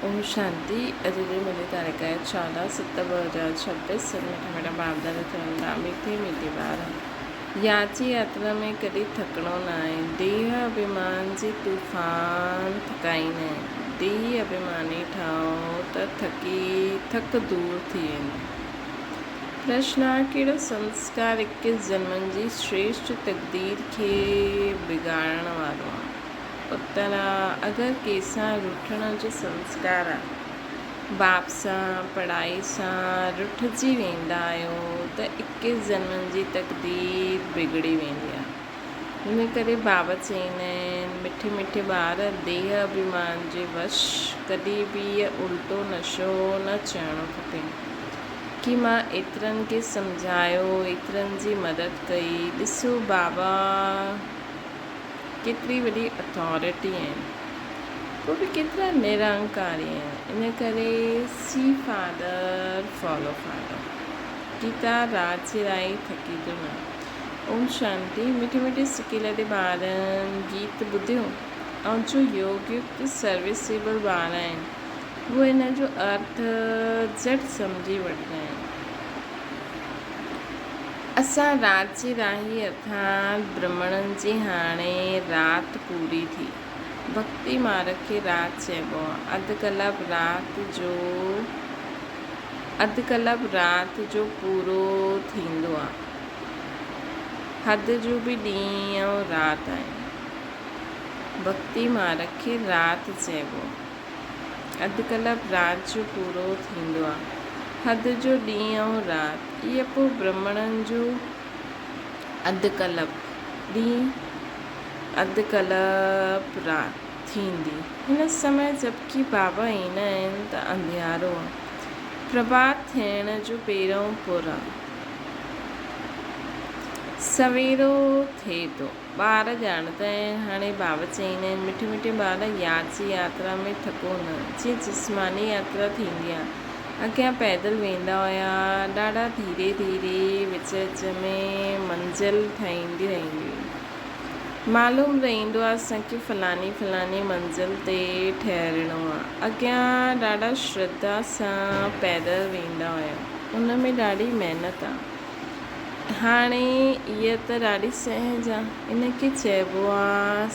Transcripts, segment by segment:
اوم شانتي اڄ جي ملي تاريخ آهي 14 7 2026 سن مٺا مٺا باپ دادا چون ٿا ميٺي ميٺي ٻار ياچي ياترا ۾ ڪڏهن ٿڪڻو ناهي ديهه اڀيمان جي طوفان ٿڪائيندا آهن ديهه اڀيماني ٺاهو ته ٿڪي ٿڪ دور ٿي ويندو پرشن آهي ڪهڙو سنسڪار اڪيس جنمن جي شريشٽ تقدير کي بگاڙڻ وارو آهي؟ اتر آ، اگر ڪنهن سان رٺڻ جو سنسڪار آ، باپ سان، پڙائي سان رٺجي ويندا آهيو ته اڪيس جنمن جي تقدير بگڙي ويندي آ. ان ڪري بابا چئيندا آهن، مٺي مٺي ٻار، ديهه اڀيمان جي وش ڪڏهن به الٽو نشو نه چڙهڻو کپي. ڪي مان ايترن کي سمجهايو، ايترن جي مدد ڪئي، ڏسو بابا! ڪيتري وڏي اٿارٽي آهن پوء به ڪيترا نرانڪاري آهن ان ڪري see father follow father Gita رات جي رائي ٿڪي ٿو نه اوم شانتي مٺي مٺي سڪيلڌي ٻارن گيت ٻڌيو ۽ جو يوگ يڪت سروسيبل ٻار آهن اهي ان جو ارٿ جهٽ سمجهي وٺندا آهن. اسان رات جي راهي ارٿات برهمڻن جي هاڻي رات پوري ٿي. ڀڳتي مارڳ کي رات چئبو آ. اڌ ڪلاڪ رات جو اڌ ڪلاڪ رات جو پورو ٿيندو آ. حد جو به ڏينهن ۽ رات آهن. ڀڳتي مارڳ کي رات چئبو آ. اڌ ڪلاڪ رات جو پورو ٿيندو آ. حد جو ڏينهن ۽ رات. ايء پوء برهمڻن جو اڌ ڪلپ ڏينهن، اڌ ڪلپ رات ٿيندي. هن سمي جبڪي بابا ايندا آهن ته انڌيارو آ. پرڀات ٿيڻ جو پهريون پور آ. سويرو ٿئي ٿو. ٻار ڄاڻندا آهن. هاڻي بابا چئيندا آهن، مٺي مٺي ٻار، ياد جي ياترا ۾ ٿڪو نه. جيئن جسماني ياترا ٿيندي آهي. اڳيان پيدل ويندا هيا. ڏاڍا ڌيري ڌيري وچ وچ ۾ منزل ٺاهيندي رهندي هئي. معلوم رهندو آهي اسان کي فلاڻي فلاڻي منزل تي ٺهرڻو آهي. اڳيان ڏاڍا شرڌا سان پيدل ويندا هيا. ان ۾ ڏاڍي محنت آهي. هاڻي اها ته ڏاڍي سهج آ. ان کي چئبو آ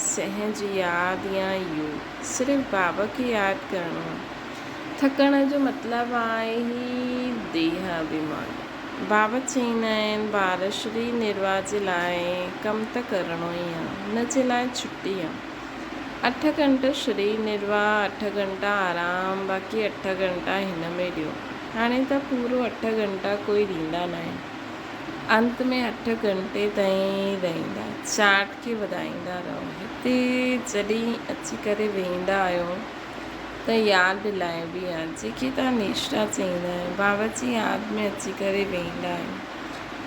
سهج ياد يا يوگ. صرف بابا کي ياد ڪرڻو آ. ٿڪڻ جو مطلب آهي هي ديهه اڀيمان. بابا چئيندا آهن ٻار شرير نرواهه جي لاء ڪم ته ڪرڻو ئي آ. ان جي لاء ڇٽي آ. اٺ گهنٽا شرير نرواهه، اٺ گهنٽا آرام، باقي اٺ گهنٽا هن ۾ ڏيو. هاڻي ته پورو اٺ گهنٽا ڪوئي ڏيندا ناهن. انت ۾ اٺ گهنٽي تائين رهندا. چاٽ کي وڌائيندا رهو. هتي جڏهن اچي ڪري ويهندا آهيو ته ياد ڏلائبي آهي. جيڪي توهان نيشٽا چئيندا آهيو. بابا جي ياد ۾ اچي ڪري ويهندا آهيو.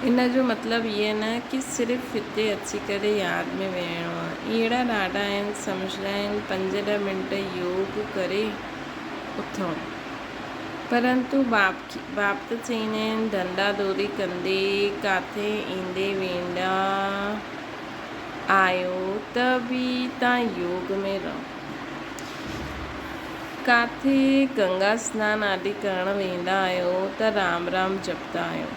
ان جو مطلب اهي نه ڪي صرف هتي اچي ڪري ياد ۾ ويهڻو آهي. اهڙا ڏاڍا آهن سمجهندا آهن پنج ڏهه منٽ يوگ ڪري اٿئون. پرنتو باپ کي باپ ته چئيندا آهن ڌنڌا دوري ڪندي ڪاٿي ايندي ويندا آهيو ته به تان يوگ ۾ رهو. ڪاٿي گنگا سنان آدي ڪرڻ ويندا آهيو ته رام رام جپدا آهيو.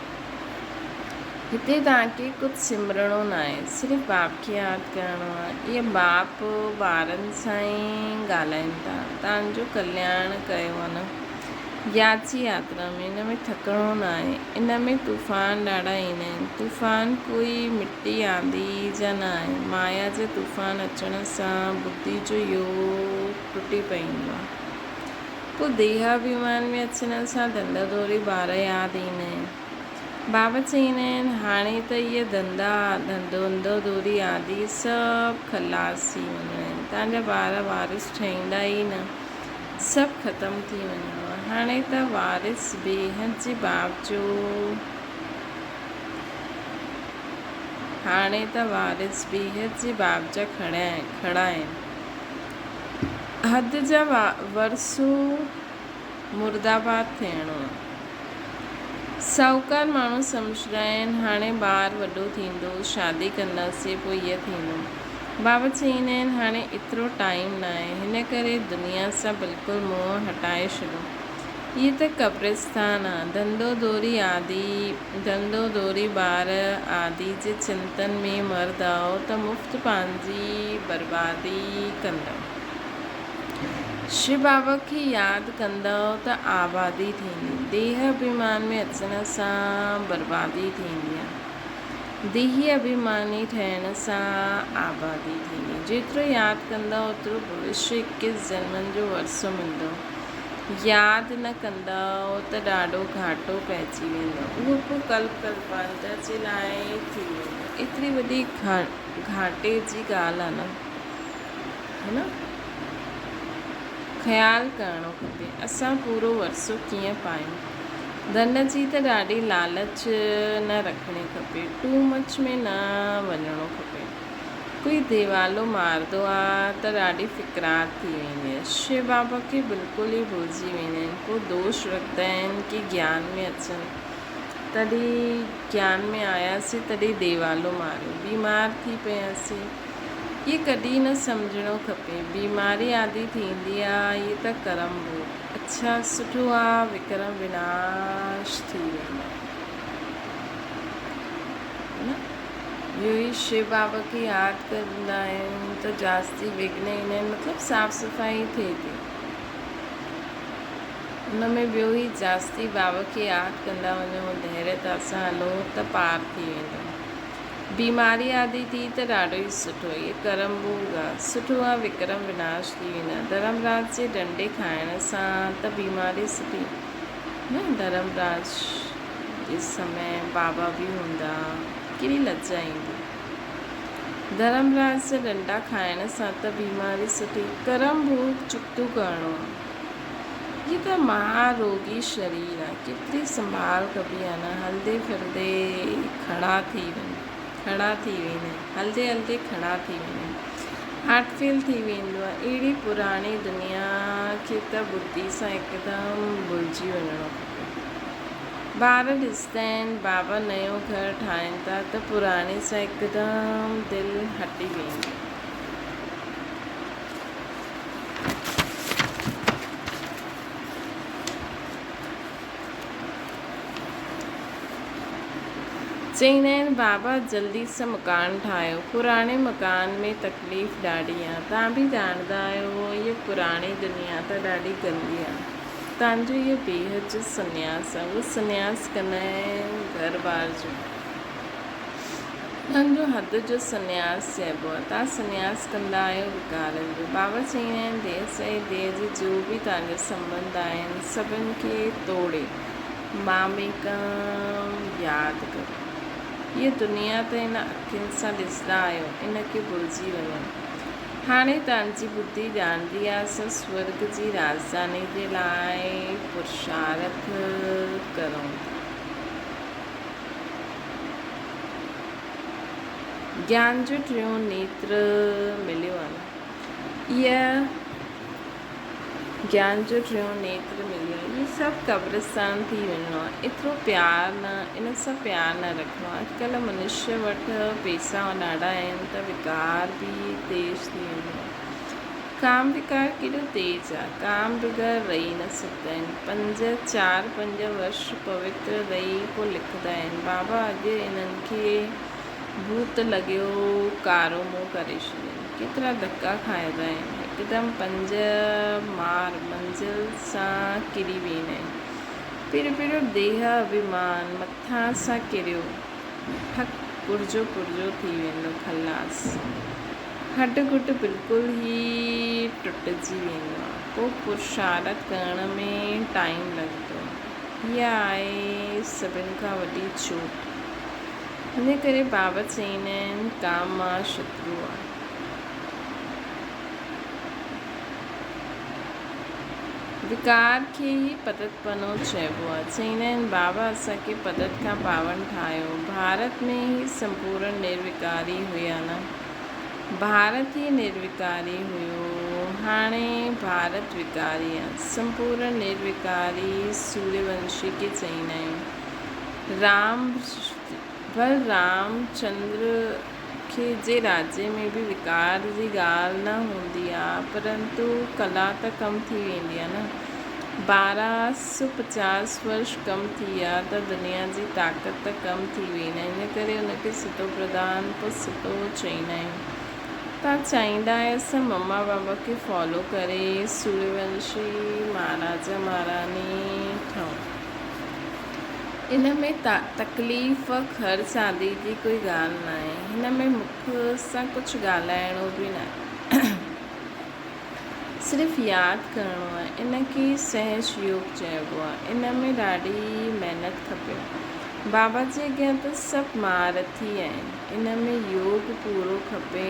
هتي توهان کي ڪجهه سمرڻو ناهي، صرف باپ کي ياد ڪرڻو آهي. اهي باپ ٻارن سان ئي ڳالهائين ٿا. توهان جو ڪلياڻ ڪيو آهي نه. ياد جي ياترا ۾ ان ۾ ٿڪڻو ناهي. ان ۾ طوفان ڏاڍا ايندا آهن. طوفان ڪوئي مٽي آندي جا نه آهي. مايا جا طوفان اچڻ سان ٻڌي جو يوگ ٽٽي پوندو آهي. پوء ديهاڀيمان ۾ اچڻ سان ڌنڌا دوري ٻار ياد ايندا آهن. بابا چئيندا آهن، هاڻي ته اهي ڌنڌا، ڌنڌو دوري آدي سڀ خلاص ٿي وڃڻا آهن. توهان جا ٻار وارث ٺهيندا ئي نه. سڀ ختم ٿي وڃڻو آهي. هاڻي ته وارث بيحد جي باپ جو هاڻي ته وارث بيحد جي باپ جا کڙا آهن. حد جا ورثو مردآباد ٿيڻو آ. ساهوڪار ماڻهو سمجهندا آهن هاڻي ٻار وڏو ٿيندو، شادي ڪنداسين پوء هيء ٿيندو. بابا چئيندا آهن هاڻي ايترو ٽائيم ناهي، هن ڪري دنيا سان بلڪل منهن هٽائي ڇڏو. هيء ته قبرستان آ. ڌنڌو دوري آدي، ڌنڌو دوري ٻار آدي جي چنتن ۾ مرندؤ ته مفت پنهنجي بربادي ڪندؤ. شو بابا کي ياد ڪندؤ ته آبادي ٿيندي. ديهه اڀيمان ۾ اچڻ سان بربادي ٿيندي آ. ديهي اڀيماني ٺهڻ سان آبادي ٿيندي. جيترو ياد ڪندؤ اوترو ڀوشيه اڪيس جنمن جو ورثو ملندو. ياد نه ڪندؤ ته ڏاڍو گهاٽو پئجي ويندو. اهو به ڪلپ ڪلپانتر جي لاء ٿي ويندو. ايتري وڏي گهاٽي جي ڳالهه آ نه. ها نه؟ خيال ڪرڻو کپي. اسان پورو ورثو ڪيئن پايون؟ ڌن جي ته ڏاڍي لالچ نه رکڻي کپي. ٽو مچ ۾ نه وڃڻو کپي. ڪوئي ديوالو مارندو آ ته ڏاڍي فڪرات ٿي ويندي آ. شو بابا کي بلڪل ئي ڀلجي ويندا آهن. پوء دوش رکندا آهن ڪي گيان ۾ اچن. تڏهن گيان ۾ آياسين تڏهن ديوالو ماريو. بيمار ٿي پياسين. اهي ڪڏهن نه سمجهڻو کپي. بيماري آدي ٿيندي آ اهي ته ڪرم ڀوڳ. اڇا سٺو آ وڪرم وناش ٿي ويندو نه. اهو ئي شو بابا کي ياد ڪندا آهيون ته جاستي وگهن ايندا آهن مطلب صاف صفائي ٿئي ٿي ان ۾ ٻيو هي جاستي بابا کي ياد ڪندا وڃو ڌيريتا سان هلو ته پار ٿي ويندو. بيماري آدي ٿي ته ڏاڍو ئي سٺو. هيء ڪرم ڀوڳ آ. سٺو آ وڪرم وناش ٿي ويندا. ڌرم راج جي ڏنڊي کائڻ سان ته بيماري سٺي نه. ڌرم راج جي سمي بابا به هوندا ڪيڏي لڄ ايندي. ڌرم راج جا ڏنڊا کائڻ سان ته بيماري سٺي. ڪرم ڀوڳ چڪتو ڪرڻو آ. هي ته مها روڳي شرير آ، ڪيتري سنڀال ڪبي آ نه، هلندي ڦرندي کڙا ٿي وڃ، کڙا ٿي ويندا آهن، هلندي هلندي کڙا ٿي ويندا آهن، هارٽ فيل ٿي ويندو آ، اهڙي پراڻي دنيا کي ته ٻڌي سان هڪدم ڀلجي وڃڻو کپي. ٻار ڏسندا آهن بابا نيو گهر ٺاهين ٿا ته پراڻي سان هڪدم دل هٽي ويندي آ. چئيندا آهن بابا جلدي سان مڪان ٺاهيو پراڻي مڪان ۾ تڪليف ڏاڍي آ تان به ڄاڻندا آهيو هيء پراڻي دنيا ته ڏاڍي گندي آ تان جو هيء بيحد جو سنياس آ اهو سنياس ڪندا آهن گهر بار جو انهن جو حد جو سنياس چئبو آهي. توهان سنياس ڪندا آهيو وڪارن جو. بابا چئيندا آهن ديهه سهي ديهه جي جو به توهان جا سنٻنڌ آهن سڀن کي توڙي ماميڪم ياد ڪريو. هيء دنيا ته هن اکين سان ڏسندا آهيو ان کي ڀلجي وڃو. هاڻي توهان جي ٻڌي ڄاڻندي آهي اسان سورڳ جي راڄڌاني جي لاء پرشارٿ ڪرون ٿا. گيان جو ٽيون نيتر مليو آهي. اها گيان جو ٽيون نيتر مليو آهي. اهي سڀ قبرستان ٿي وڃڻو آهي. ايترو پيار نه، ان سان پيار نه رکڻو آهي. اڄڪلهه منشيه وٽ پيسا ڏاڍا آهن ته وڪار به تيز ٿي ويندو آهي. ڪام وڪار ڪيڏو تيز آ. ڪام بغير رهي نه سگهندا آهن. پنج، چار پنج ورش پوتر رهي پوء لکندا آهن. بابا اڄ انهن کي ڀوت لڳيو ڪارو منهن ڪري ڇڏين. ڪيترا ڌڪا کائيندا آهن. هڪدم پنج مار منزل سان ڪري ويندا آهن. پهريون پهريون ديهه اڀيمان مٿان سان ڪريو. ٺڪ پرزو پرزو ٿي ويندو خلاص. هڏ گڏ بلڪل ئي ٽٽجي ويندو آ. پوء پرشارت ڪرڻ ۾ ٽائيم لڳندو آ. هيء آهي سڀن کان وڏي چوٽ. ان ڪري بابا چئيندا آهن ڪام مها شترو آ. وڪار کي ئي پتتپنو چئبو آ. چئيندا آهن بابا اسان کي پتت کان پاون ٺاهيو. ڀارت ۾ ئي سمپورن نروڪاري هيا نه. ڀارت ئي نروڪاري هيو. هاڻي ڀارت وڪاري آ. سمپورن نروڪاري سوريه ونشي کي چئيندا آهن. رام ڀل رام چندر کي جي راجيه ۾ به وڪار جي ڳالهه نه هوندي آ، پرنتو ڪلا ته ڪم ٿي ويندي آ نه. 1250 ورش ڪم ٿي ويا ته دنيا جي طاقت ته ڪم ٿي وئي نه، ان ڪري ان کي ستو پرڌان پوء ستو چئيندا آهيون. توهان چاهيندا آهيو اسان مما بابا کي فالو ڪري سوريونشي مهاراجا مهاراڻي ٺهون. ان ۾ تڪليف خرچ آدي جي ڪوئي ڳالهه ناهي. هن ۾ مک سان ڪجهه ڳالهائڻو به ناهي. صرف ياد ڪرڻو آهي. ان کي سهج يوگ چئبو آهي. ان ۾ ڏاڍي محنت کپي. بابا جي اڳيان ته سڀ مهارٿي آهن. ان ۾ يوگ پورو کپي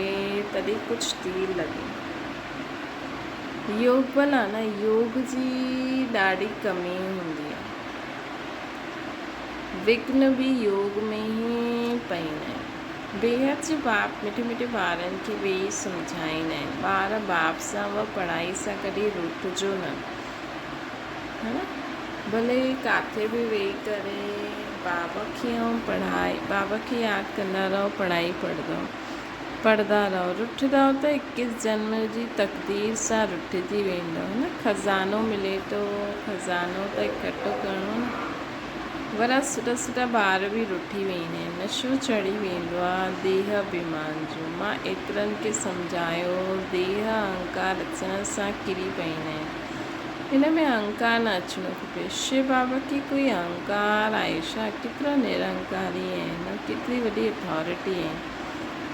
تڏهن ڪجهه تير لڳي. يوگ بل آهي نه، يوگ جي ڏاڍي ڪمي هوندي آهي. وگهن به يوگ ۾ ئي پئيندا آهن. بيحد جو باپ مٺي مٺي ٻارن کي ويهي سمجهائيندا آهن. ٻار باپ سان و پڙهائي سان ڪڏهن روٺجو نه. ها نه ڀلي ڪاٿي به ويهي ڪري بابا کي ۽ پڙهائي بابا کي ياد ڪندا رهو پڙهائي پڙهندؤ پڙهندا رهو رٺندؤ ته اڪيس جنم جي تقدير سان رٺجي ويندؤ نه خزانو ملي ٿو خزانو ته اڪٺو ڪرڻو نه ورا سٺا سٺا ٻار به رٺي ويندا آهن نشو چڙهي ويندو آ ديهه اڀيمان جو مان ايترن کي سمجهايو ديهه اهنڪار اچڻ سان ڪري پئيندا آهن هن ۾ اهنڪار نه اچڻو کپي. شو بابا کي ڪوئي اهنڪار آهي ڇا؟ ڪيترا نرنڪاري آهن ۽ ڪيتري وڏي اٿارٽي آهن.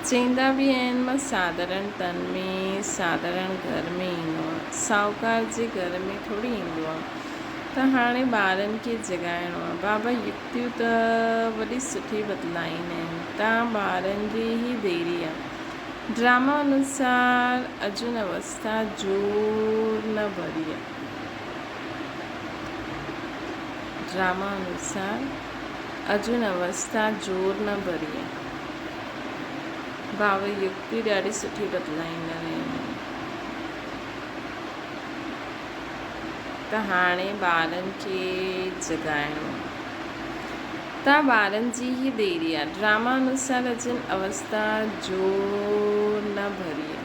چئيندا به آهن مان ساڌارڻ تن ۾ ساڌارڻ گهر ۾ ايندو آهيان. ساهوڪار جي گهر ۾ ٿوري ايندو آهيان. ته هاڻي ٻارن کي جڳائڻو آهي. بابا يڪتيون ته وڏي سٺي بدلائيندا آهن. تان ٻارن جي ئي ديري آهي. ڊراما انوسار اجن اوستا زور نه ڀري آ. ڊراما انوسار اجن اوستا زور نه ڀري آ. ڀاو يڪتي ڏاڍي سٺي بدلائيندا رهيا آهن. ته هاڻي ٻارن کي جڳائڻو آ. تان ٻارن جي ئي ديري آ. ڊراما انوسار اجن اوستا زور نه ڀري آ.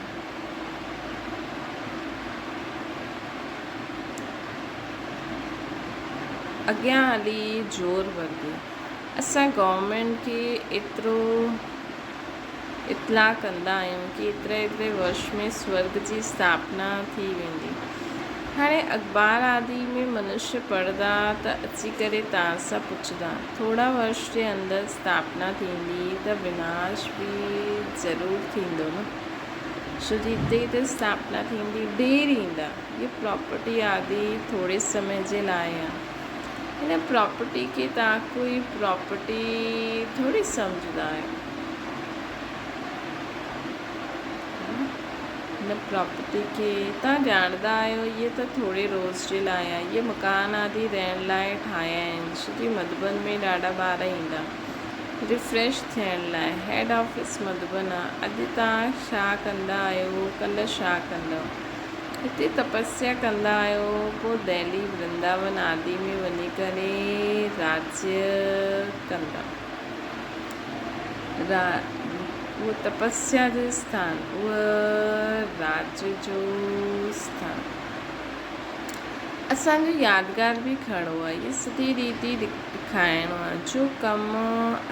اڳيان هلي زور ڀربي. اسان گورنمينٽ کي ايترو اطلاع ڪندا آهيون ڪي ايتري ايتري ورش ۾ سورڳ جي اسٿاپنا ٿي ويندي. هاڻي اخبار آدي ۾ منشي پڙهندا ته اچي ڪري توهان سان پڇندا. ٿورا ورش جي اندر اسٿاپنا ٿيندي ته وناش به ضرور ٿيندو نه. ڇو جي اتي ئي ته اسٿاپنا ٿيندي. ڍير ايندا. هيء پراپرٽي آدي ٿوري سمي جي لاء آ. هن پراپرٽي کي توهان ڪوئي پراپرٽي ٿوري سمجهندا آهيو. هن پراپرٽي کي توهان ڄاڻندا آهيو هيء ته ٿوري روز جي لاء آ. هيء مڪان آدي رهڻ لاء ٺاهيا آهن. ڇو جي مڌوبن ۾ ڏاڍا ٻار ايندا. ريفريش ٿيڻ لاء. هيڊ آفيس مڌوبن آ. اڄ توهان ڇا ڪندا آهيو، ڪلهه ڇا ڪندؤ. هتي تپسيا ڪندا آهيو، پوء دهلي، ورنداون آدي ۾ وڃي ڪري راجيه ڪندا. اهو تپسيا جو اسٿان، اهو راجيه جو اسٿان. اسان جو يادگار به کڙو آهي. اهي سڌي ريتي ڏکائڻو آهي. جو ڪم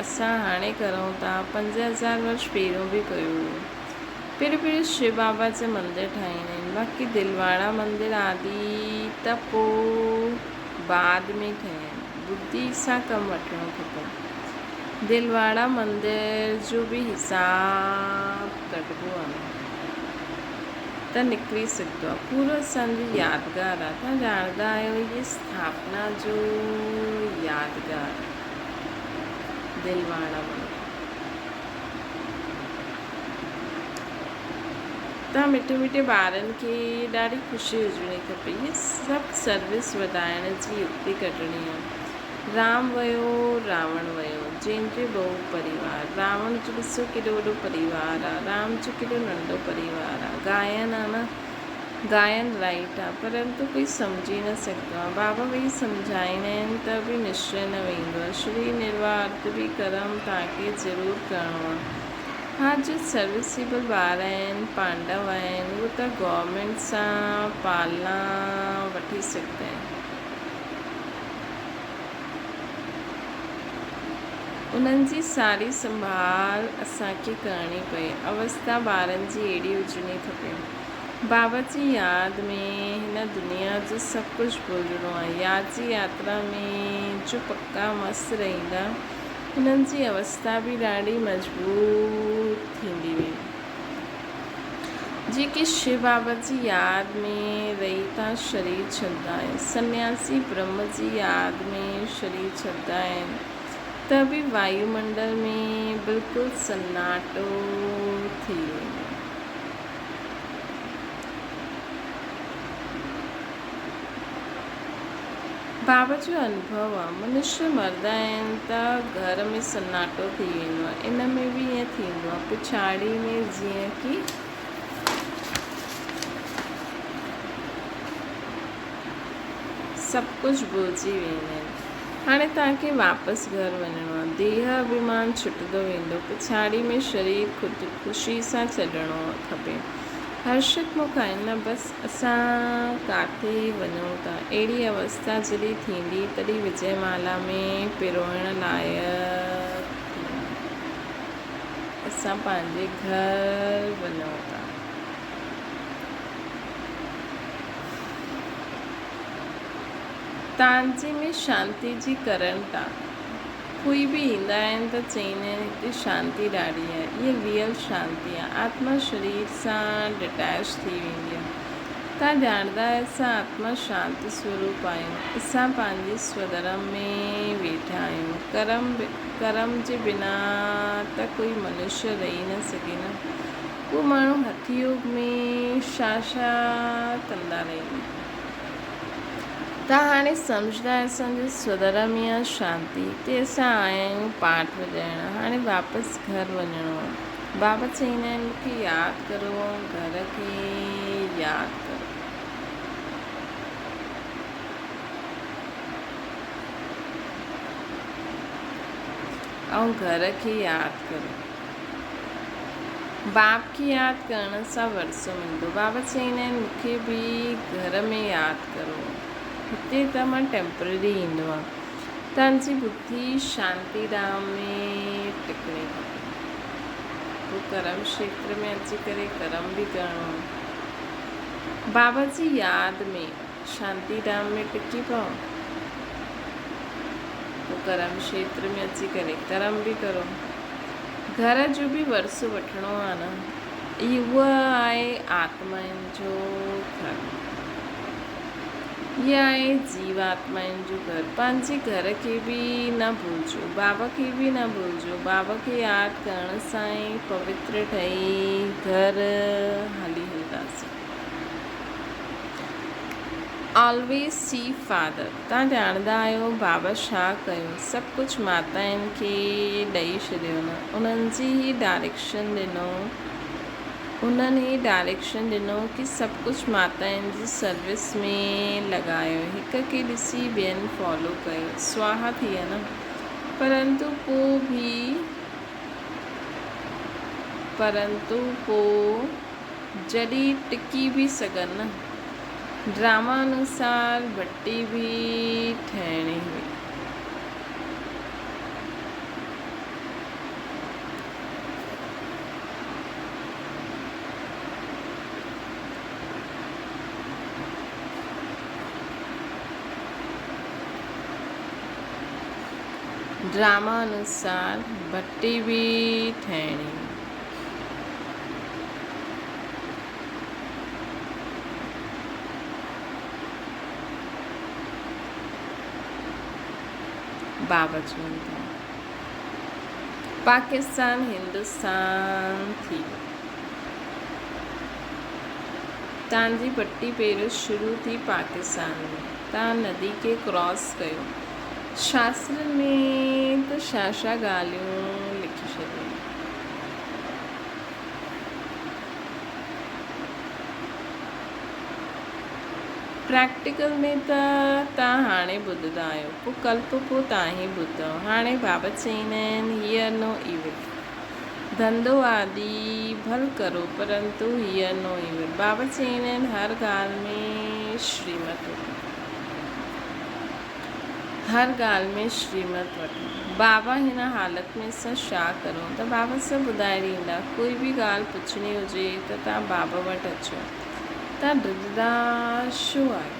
اسان هاڻي ڪرون ٿا، 5000 ورش پهريون به ڪيو ويو. پهريون پهريون شو بابا جا مندر ٺاهيندا آهن. باقي دلواڙا مندر آدي ته پوء بعد ۾ ٺهيا آهن. ٻڌي سان ڪم وٺڻو کپي. دلواڙا مندر جو به حساب ڪڍبو آهي ته نڪري سگهندو آهي. پورو اسان جو يادگار آهي. توهان ڄاڻندا آهيو هي اسٿاپنا جو يادگار آهي دلواڙا مندر. توهان مٺي مٺي ٻارن کي ڏاڍي خوشي هجڻي کپي. هي سڀ سروس وڌائڻ جي يڪتي ڪڍڻي آهي. رام ويو راوڻ ويو جنهن جو بهو پريوار. راوڻ جو ڏسو ڪيڏو وڏو پريوار آ رام جو ڪيڏو ننڍو پريوار آ. گائن آ نه گائن رائيٽ آ پرنتو ڪوئي سمجهي نه سگهندو آ. بابا ويهي سمجهائيندا آهن ته به نشچي نه ويندو آ. شري نروارت به ڪرم توهان کي ضرور ڪرڻو آ. ها جو سروسيبل ٻار آهن، پانڊو آهن، اهي ته گورنمينٽ سان پالنا وٺي سگهندا آهن. انهن جي ساري سنڀال اسان کي ڪرڻي پئي. اوستا ٻارن جي اهڙي هجڻي کپي. بابا جي ياد ۾ هن دنيا جو سڀ ڪجهه ڀلجڻو آهي. ياد جي ياترا ۾ جو پڪا مست رهندا، انهن جي اوستا به ڏاڍي مضبوط ٿيندي ويندي. جيڪي شو بابا جي ياد ۾ رهي ٿا شرير ڇڏندا آهن. سنياسي برهم جي ياد ۾ شرير ڇڏندا آهن ته به وايو منڊل ۾ بلڪل سناٽو ٿي ويندو. بابا جو انڀو آ. منشي مردا آهن ته گهر ۾ سناٽو ٿي ويندو آ. ان ۾ به ائين ٿيندو آ. پڇاڙي ۾ جيئن ڪي سڀ ڪجهه ڀلجي ويندا آهن. هاڻي توهان کي واپس گهر وڃڻو آ. ديهه اڀيمان ڇٽندو ويندو. پڇاڙي ۾ شرير خود خوشي سان ڇڏڻو کپي. هرشت مون کان نه بس اسان ڪاٿي وڃون ٿا. اهڙي اوستا جڏهن ٿيندي تڏهن وجي مالا ۾ پروئڻ لائق ٿيندي. اسان پنهنجي گهر وڃون ٿا. تانجي ۾ شانتي جي ڪرنٽ آ. ڪوئي به ايندا آهن ته چئيندا آهن هتي شانتي ڏاڍي آهي. اها ريئل شانتي آهي. آتما شرير سان ڊٽيچ ٿي ويندي آهي. توهان ڄاڻندا آهيو اسان آتما شانت سوروپ آهيون. اسان پنهنجي سوڌرم ۾ ويٺا آهيون. ڪرم ڪرم جي بنا ته ڪوئي منشيه رهي نه سگهي نه. اهو ماڻهو هٺ يوگ ۾ ڇا ڇا ڪندا رهندا. ته هاڻي سمجهندا اسان جو سوڌرم يا شانتي هتي اسان آيا آهيون پاٺ وڄائڻ هاڻي واپس گهر وڃڻو آهي. بابا چئيندا آهن مون کي ياد ڪرو ۽ گهر کي ياد ڪرو. ۽ گهر کي ياد ڪرو. باپ کي ياد ڪرڻ سان ورثو ملندو. بابا چئيندا آهن مون کي به گهر ۾ ياد ڪرو. هتي ته مان ٽيمپرري ايندو آهيان. توهان جي ٻڌي شانتي ڌام ۾ ٽڪڻي کپي. پوء ڪرم کيتر ۾ اچي ڪري ڪرم به ڪرڻو آهي. بابا جي ياد ۾ شانتي ڌام ۾ ٽڪي پئو. پوء ڪرم کيتر ۾ اچي ڪري ڪرم به ڪرو. گهر جو به ورثو وٺڻو آ نه. اهو آهي آتمائن جو گهر. هي آهي جيواتمائن جو گهر. پنهنجي گهر کي به نه ڀلجو. بابا کي به نه ڀلجو. بابا کي ياد ڪرڻ سان ئي پوتر ٺهي گهر هلي هلنداسين. آلويز سي فادر. توهان ڄاڻندا آهيو بابا ڇا ڪيو؟ سڀ ڪجهه ماتائن کي ڏئي ڇڏيو نه. انهن جي هي ڊائريڪشن ڏنو. انهن هي ڊائريڪشن ڏنو ڪي سڀ ڪجهه ماتائن جي سروس ۾ لڳايو. هڪ کي ڏسي ٻين فالو ڪيو. سواها ٿي ويا نه. پرنتو پوء به پرنتو پوء جڏهن ٽڪي به سگهن نه. ڊراما انوسار ڀٽي به ٺهڻي هئي. ڊراما انوسار ڀٽي به ٺهڻي هئي. بابا چون ٿا پاڪستان هندستان ٿي ويو. تان جي پٽي پير شروع ٿي پاڪستان ۾ تان ندي کي ڪراس ڪيو. شاسترن ۾ ته ڇا ڇا ڳالهيون لکي ڇڏيون. پريڪٽيڪل ۾ ته تان هاڻي ٻڌندا آهيو، پوء ڪلپ پوء تان ئي ٻڌندؤ. هاڻي بابا چئيندا آهن، هيئر نو ايول. ڌنڌو آدي ڀل ڪرو پرنتو هيئر نو ايول. بابا چئيندا آهن هر ڳالهه ۾ شريمت وٺو. هر ڳالهه ۾ شريمت وٺو. بابا هن حالت ۾ اسان ڇا ڪرون ته بابا سڀ ٻڌائي ڏيندا. ڪوئي به ڳالهه پڇڻي هجي ته توهان بابا وٽ اچو. توهان ڊڄندا ڇو آهيو؟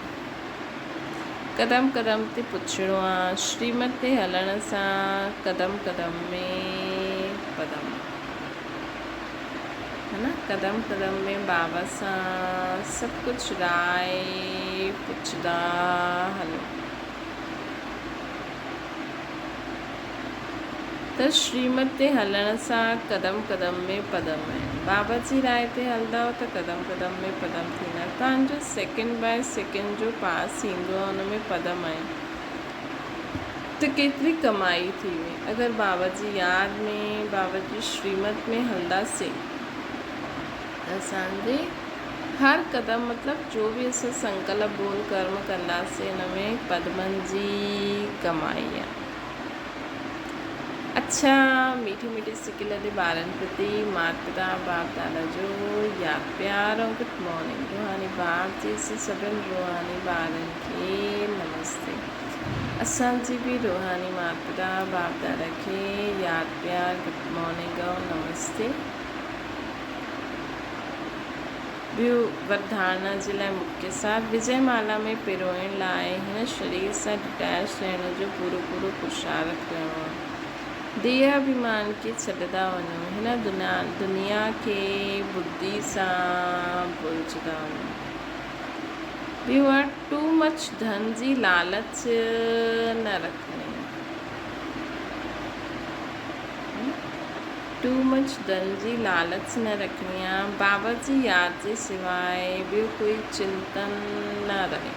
قدم قدم تي پڇڻو آ. شريمت تي هلڻ سان قدم قدم ۾ پدم ها نه قدم قدم ۾ بابا سان سڀ ڪجهه راء پڇندا هلو. ته شريمت تي هلڻ سان قدم قدم ۾ پدم آهن. بابا جي راء تي هلندؤ ته قدم قدم ۾ پدم ٿيندا. توهان جو سيڪنڊ باء سيڪنڊ جو پاس ٿيندو آهي ان ۾ پدم آهن ته ڪيتري ڪمائي ٿي وئي. اگر بابا جي ياد ۾ بابا جي شريمت ۾ هلنداسين ته اسان جي هر قدم مطلب جو به اسان سنڪلپ بول ڪرم ڪنداسين ان ۾ پدمن جي ڪمائي آهي. اڇا ميٺي ميٺي سڪيل the ٻارن پرتي مات پتا باپ دادا جو ياد پيار ۽ گڊ مارننگ روحاني باپ جي اسان سڀن روحاني ٻارن کي نمستي اسان جي به روحاني مات پتا باپ دادا کي ياد پيار گڊ مارننگ ۽ نمستي. ٻيو ورڌارڻا جي لاء مکيه سار وجي مالا ۾ پروئڻ لاء هن شرير سان ڊٽيچ رهڻ جو پورو پورو پرشارٿ ڪرڻو آهي. ديهه اڀيمان کي ڇڏندا وڃو. هن دنيا کي ٻڌي سان ڀلجندا وڃو. ٻيو آهي ٽو مچ ڌن جي لالچ نه رکڻي. ٽو مچ ڌن جي لالچ نه رکڻي آ، بابا جي ياد جي سواء ٻيو ڪوئي چنتن نه رهي.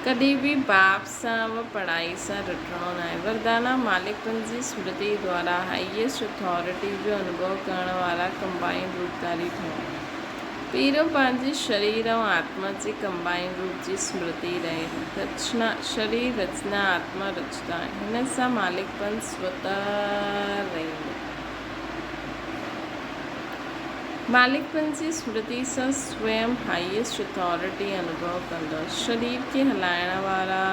ڪڏهن به باپ سان و پڙهائي سان رٽڻو ناهي. وردانا مالڪپن جي سمرتي دوارا هائيسٽ اٿارٽي جو انوڀو ڪرڻ وارا ڪمبائينڊ روپڌاري ٿيو. پهريون پنهنجي شرير ۽ آتما جي ڪمبائينڊ روپ جي سمرتي رهي. رچنا، شرير رچنا، آتما رچتا. هن سان مالڪپن سوتر رهندو. مالڪپن جي سمرتي سان سويم هائيسٽ اٿارٽي انوڀو ڪندؤ. شرير کي هلائڻ وارا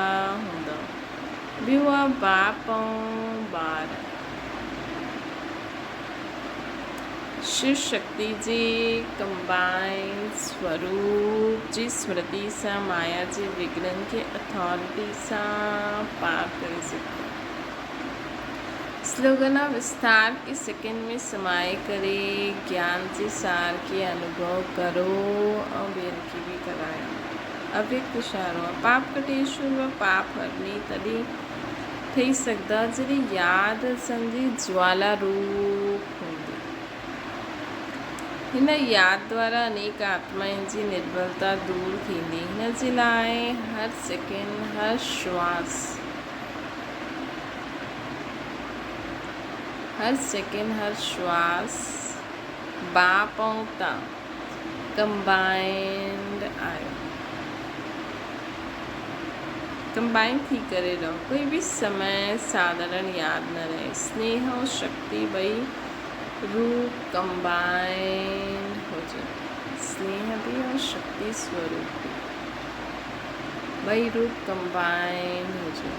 هوندؤ. ٻيو آ باپ ۽ ٻار. شو شڪتي جي ڪمبائنڊ سوروپ جي سمرتي سان مايا جي وگهنن کي اٿارٽي سان پار ڪري سگهبو. سلوگن آ وستار کي سيڪنڊ ۾ سمائي ڪري گيان جي سار کي انوڀو ڪرو ۽ ٻين کي به ڪرايو. اويڪت اشارو آ پاپ ڪٽيشور و پاپ هرني تڏهن ٺهي سگهندا جڏهن ياد اسان جي جوالا روپ هوندي. هن ياد دوارا انيڪ آتمائن جي نربلتا دور ٿيندي. هن جي لاء هر سيڪنڊ، هر شواس، هر سيڪنڊ، هر شواس باپ ۽ تان ڪمبائنڊ آهيو. ڪمبائن ٿي ڪري رهو. ڪوئي به سمي ساڌارڻ ياد نه رهي. سنيهه ۽ شڪتي ٻئي روپ ڪمبائنڊ هجن. سنيهه به ۽ شڪتي سوروپ به ٻئي روپ ڪمبائنڊ هجن.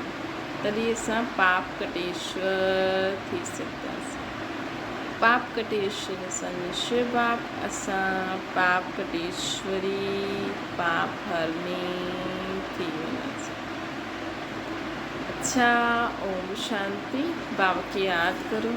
تڏهن اسان پاپ ڪٽيشور ٿي سگهنداسين. پاپ ڪٽيشور اسان جو شو باپ، اسان پاپ ڪٽيشوري، پاپ هرني ٿي وينداسين. اڇا اوم شانتي. بابا کي ياد ڪرو.